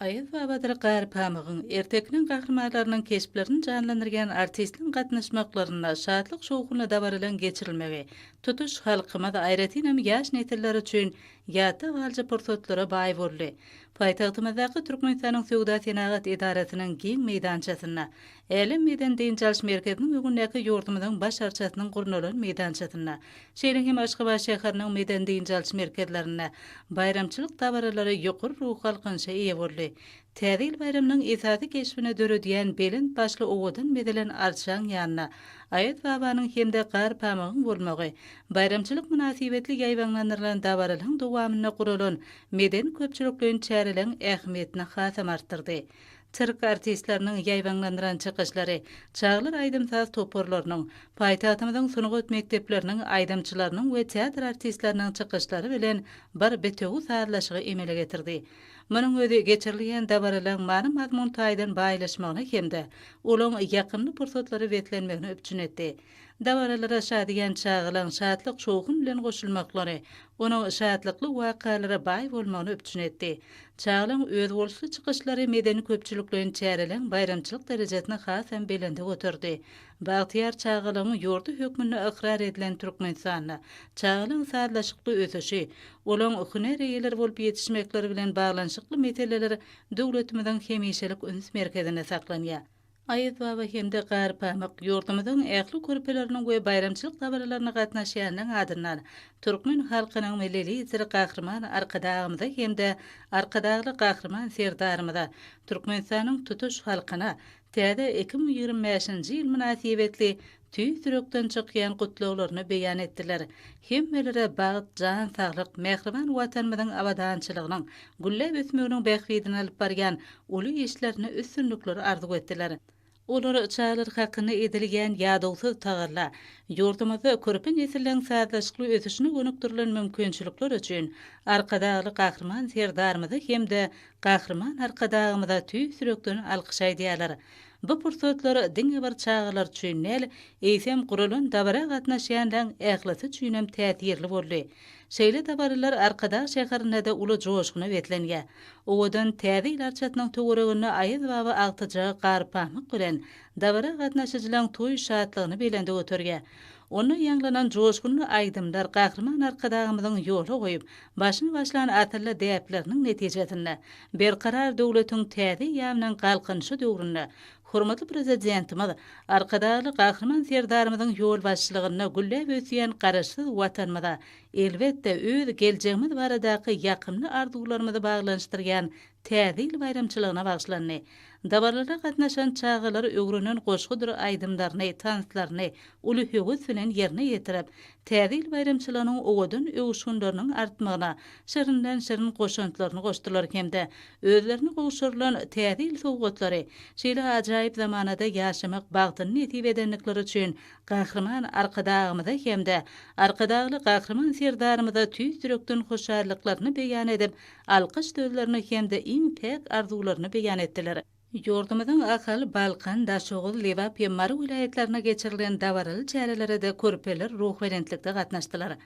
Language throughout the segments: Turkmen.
Aýaz babadyr Garpamygyň, ertekiniň gahrymanlarynyň keşplerini janlandyrýan artistleriň gatnaşmaklarynda şatlyk-şowhunly dabaralaryň geçirilmegi tutuş halkymyz, aýratynam ýaş nesiller üçin ýatda galyjy pursatlara baý boldy. Paýtagtymyzdaky Türkmenistanyň Söwda-senagat edarasynyň giň meýdançasynda, Älem medeni-dynç alyş merkeziniň öňündäki ýurdumyzyň Baş arçasynyň gurnalan meýdançasynda, şeýle hem Aşgabat şäheriniň medeni-dynç alyş merkezlerinde baýramçylyk dabaralary ýokary ruhy galkynyşa eýe boldy. Täze ýyl baýramynyň esasy keşbini döredýän belent başly owadan bezelen arçaň ýanynda Aýaz babanyň hem-de Garpamygyň bolmagy, baýramçylyk mynasybetli ýaýbaňlandyrylan dabaralaryň dowamynda guralan medeni-köpçülikleýin çäreleriň ähmiýetini hasam artdyrdy. Sirk artistleriniň ýaýbaňlandyran çykyşlary, çagalar aýdym-saz toparlarynyň, paýtagtymyzyň sungat mekdepleriniň aýdymçylarynyň we teatr artistleriniň çykyşlary bilen bir bitewi sazlaşygy emele getirdi. Munuň özi geçirilýän dabaralaryň many-mazmun taýdan baýlaşmagyna hem-de olaň ýakymly pursatlara beslenmegini üpjün etdi. Dabaralara şadyýan çagalaň şatlyk-şowhun bilen goşulmaklary onuň şatlykly wakalara baý bolmagyny üpjün etdi. Çagalaň özboluşly çykyşlary medeni-köpçülikleýin çäreleň baýramçylyk derejesini hasam belende göterdi. Bagtyýar çagalygyň ýurdy hökmünde ykrar edilen Türkmenistanda çagalaň sazlaşykly ösüşi, olaň hünär eýeleri bolup ýetişmekleri bilen baglanyşykly meseleler döwletimiziň hemişelik üns merkezinde saklanýar. Aýaz baba hem-de Garpamyk ýurdumyzyň ähli körpeleriniň we baýramçylyk dabaralaryna gatnaşýanlaryň adyndan türkmen halkynyň Milli Lideri Gahryman Arkadagymyza hem-de Arkadagly Gahryman Serdarymyza, Türkmenistanyň tutuş halkyna täze 2025-nji ýyl mynasybetli tüýs ýürekden çykýan gutlaglaryny beýan etdiler. Hemmelere bagt, jan saglyk, mähriban Watanymyzyň abadançylygynyň, gülläp ösmeginiň bähbidine alyp barýan uly işlerinde üstünlikleri arzuw etdiler. Olar çagalar hakynda edilýän ýadawsyz tagalla, ýurdumyzda körpe nesilleriň sazlaşykly ösüşine gönükdirilen mümkinçilikler üçin Arkadagly Gahryman Serdarymyza hem-de Gahryman Arkadagymyza tüýs ýürekden alkyş aýdýarlar. Bu pursatlar diňe bir çagalar üçin däl, eýsem, guralan dabara gatnaşýanlaryň ählisi üçinem täsirli boldy. Şeýle dabaralar Arkadag şäherinde-de uly joşguna beslenýär. Owadan Täze ýyl arçasynyň töwereginde Aýaz baba agtyjagy Garpamyk bilen dabara gatnaşyjylaryň toý şatlygyny belende göterýär. Onda ýaňlanan joşgunly aýdymlar Gahryman Arkadagymyzyň ýola goýup, başyny başlan asylly däpleriniň netijesinde, Berkarar döwletiň täze eýýamynyň Galkynyşy döwründe hormatly Prezidentimiz Arkadagly Gahryman Serdarymyzyň ýolbaşçylygynda gülläp ösýän Garaşsyz Watanymyza, elbetde, öz geljegimiz baradaky ýakymly arzuwlarymyzy baglanyşdyrýan Täze ýyl baýramçylygyna bagyşlandy. Dabaralara gatnaşan çagalar öwrenen goşgudyr aýdymlaryny, tanslaryny uly höwes bilen ýerine ýetirip, Täze ýyl baýramçylygynyň owadan öwüşginleriniň artmagyna şirinden-şirin goşantlaryny goşdular hem-de özlerine gowşurylan Täze ýyl sowgatlary şeýle ajaýyp zamanada ýaşamak bagtyny nesip edendikleri üçin Gahryman Arkadagymyza hem-de Arkadagly Gahryman Serdarymyza tüýs ýürekden hoşallyklaryny beýan edip, alkyş sözlerini hem-de iň päk arzuwlaryny beýan etdiler. Ýurdumyzyň Ahal, Balkan, Daşoguz, Lebap hem Mary welaýatlarynda geçirilen dabaraly çärelere-de körpeler ruhubelentlikde gatnaşdylar.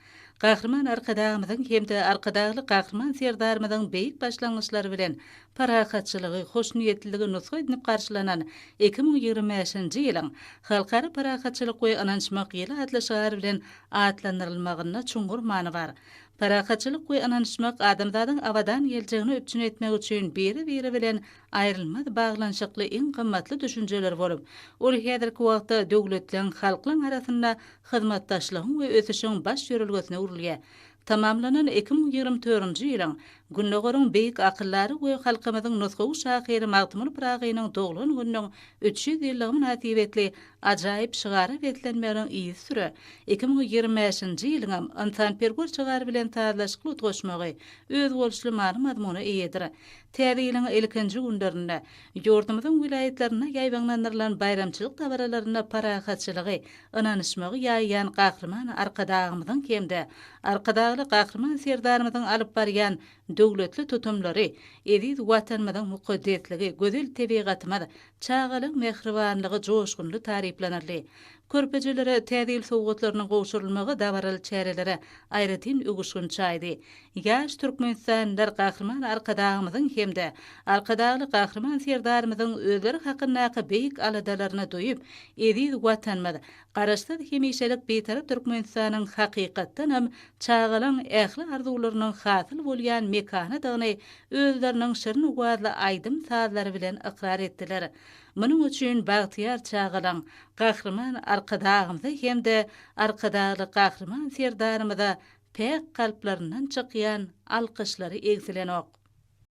Gahryman Arkadagymyzyň hem-de Arkadagly Gahryman Serdarymyzyň beýik başlangyçlary bilen parahatçylygy, hoşniýetliligi nusga edinip garşylanan 2025-nji ýylyň Halkara parahatçylyk we ynanyşmak ýyly atly şygar bilen atlandyrylmagynda çuňňur many bar. Parahatçylyk we ynanyşmak adamzadyň abadan geljegini üpjün etmek üçin biri-biri bilen aýrylmaz baglanyşykly iň gymmatly düşünjeler bolup, ol häzirki wagtda döwletleň, halklaň arasynda hyzmatdaşlygyň we ösüşiň baş ýörelgesine öwrülýär. Tamamlanan 2024-nji ýylyň Gündogaryň beýik akyldary we halkymyzyň nusgawy şahyry Magtymguly Pyragynyň doglan gününiň 300 ýyllygy mynasybetli ajaýyp şygara beslenmeginiň yzysüre 2025-nji ýylyňam ynsanperwer şygary bilen sazlaşykly utgaşmagy özboluşly many-mazmuna eýedir. Täze ýylyň ilkinji günlerinde ýurdumyzyň welaýatlarynda ýaýbaňlandyrylan baýramçylyk dabaralarynda parahatçylygy, ynanyşmagy ýaýýan Gahryman Arkadagymyzyň hem-de Arkadagly Gahryman Serdarymyzyň alyp barýan döwletli tutumlary, eziz Watanymyzyň mukaddesligi, gözel tebigatymyz, çagalyk mähribanlygy joşgunly taryplanyldy. Körpejelere Täze ýyl sowgatlarynyň gowşurylmagy dabaraly çärelere aýratyn öwüşgin çaýdy. Ýaş türkmenistanlylar Gahryman Arkadagymyzyň hem-de Arkadagly Gahryman Serdarymyzyň özleri hakyndaky beýik aladalaryny duýup, eziz Watanymyz, Garaşsyz, hemişelik Bitarap Türkmenistanyň hakykatdanam çagalaň ähli arzuwlarynyň hasyl bolýan mekanydygyny özleriniň şirin owazly aýdym-sazlary bilen ykrar etdiler. Munuň üçin bagtyýar çagalaň Gahryman Arkadagymyza hem-de Arkadagly Gahryman Serdarymyza päk kalplaryndan çykýan alkyşlary egsilenok.